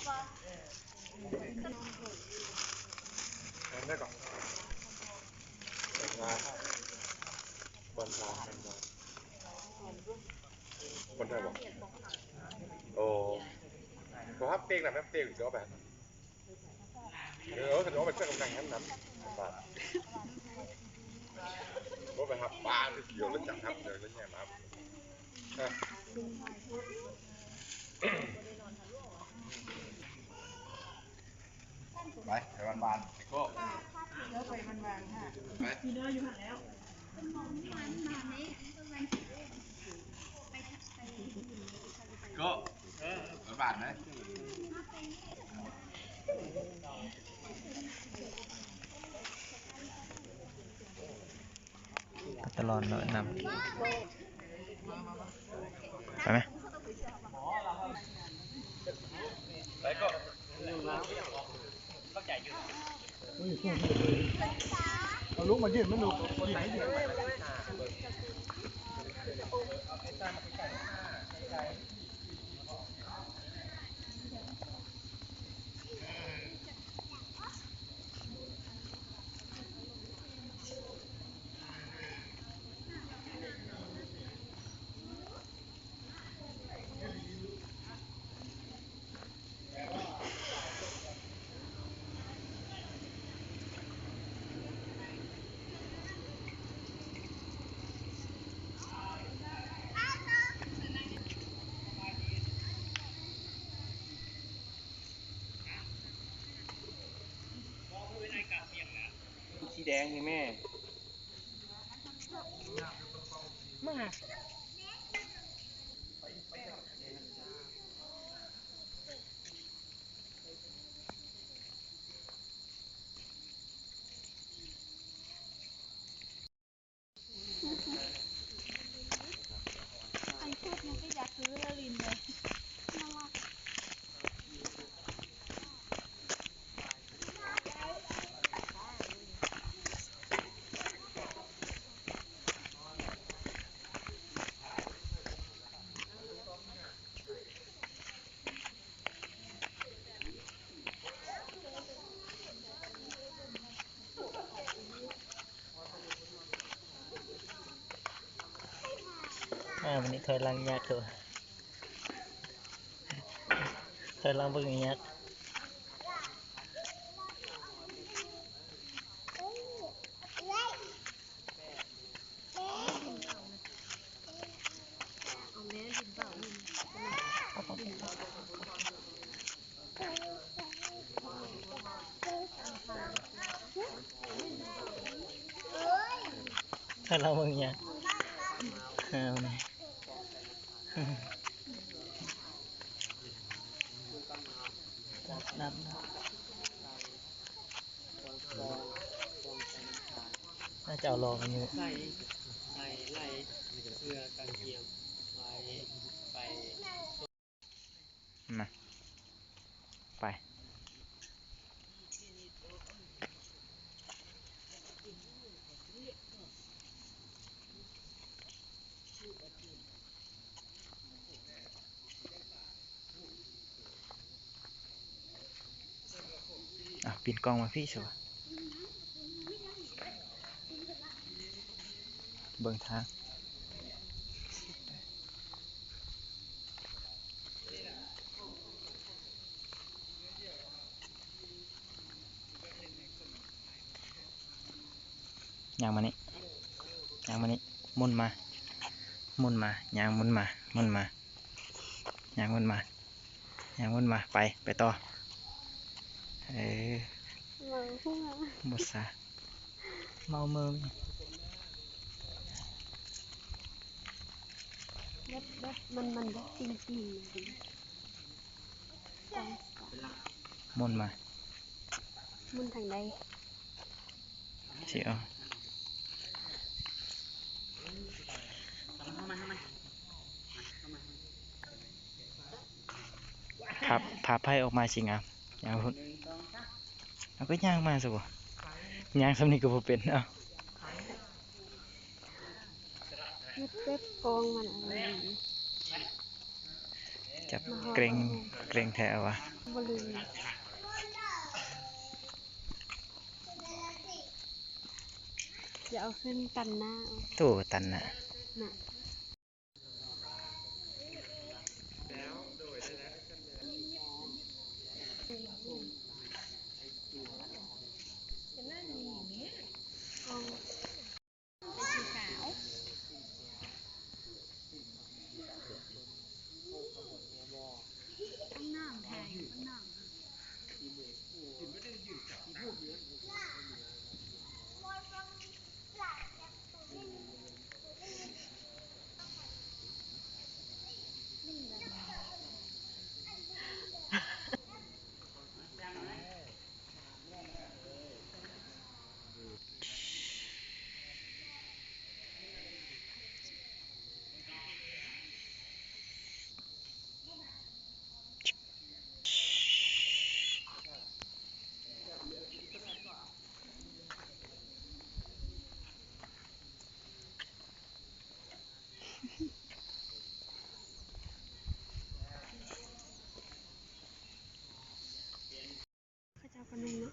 ໄດ້ກ່ອນ ວັນວາ ວັນວາ ວັນໄດ້ບໍ່? ໂອ້ ບໍ່ຮັບເຕັກນະ ແມ່ນເຕັກດອກໄປ ເອີ ເຂົາເຈົ້າເອົາໄປໃສ່ກັບໜັງຫັ້ນນຳ ບໍ່ໄປຮັບປາທີ່ກ່ຽວແລ້ວຈັບຮັບເດີ ແລ້ວແຍ່ມາ ໄປ ໄປບ້ານໆ ໄປໂກ້ ເດີ ໄປບ້ານໆ ໄປ ໂກ້ ເອີ ບ້ານໆ ເດີ. ຕະຫຼອນເນາະ ນຳ ໄປໄໝ? ເອົາລົງມາຢືນມັນດູ ສີແດງນີ້ແມ່ ມາ. ໄອ້ໂຄດຍັງໄປຢາກຊື້ລະລິນເລີຍ ໜ້າລັກ. ອ່າ ວັນນີ້ຖອຍຫຼັງຍາກເດີ ຖອຍຫຼັງເບິ່ງຍາກ. ໃຫ້ລາວເບິ່ງຫຍັງ? ເອີ ນັບ ໜ້າຈະເອົາລອງກັນຢູ່ ໃສ່ ໃສ່ໄຫຼເສື້ອກາງກຽມໄວ້ໄປ ນະ ໄປ. ອ່ະ ປິ່ນກ້ອງມາພີ້ຊະວະ ເບິ່ງທາງ ຍ່າງມານີ້ ຍ່າງມານີ້ ໝຸນມາ ໝຸນມາ ຍ່າງໝຸນມາ ໝຸນມາ ຍ່າງໝຸນມາ ຍ່າງໝຸນມາ ໄປ ໄປຕໍ່ ເອີ ເມົາຫົວ ໝົດສາ ເມົາເມີ ແບບ ແບບ ມັນ ມັນແບບຕິ່ງໆ ໝຸນມາ ໝຸນທາງໃດ? ຊິເອົາ ພາບ ພາບໃຜອອກມາຊິງາມ ຍ່າງພຸ້ນ ເອົາ ກໍຍ່າງມາຊະບໍ່ ຍ່າງສ່ຳນີ້ກໍບໍ່ເປັນ ເອົາ ເຮັດແບບກ້ອງມັນອັນນີ້. ຈັບເກຣັງ ເກຣັງແທ້ວ່າ. ບໍ່ລືມ ຢ່າເອົາຂຶ້ນຕັນໜ້າ. ໂຕຕັນໜ້ານະ. ເຂົາເຈົ້າກະນຸ່ງເນາະ.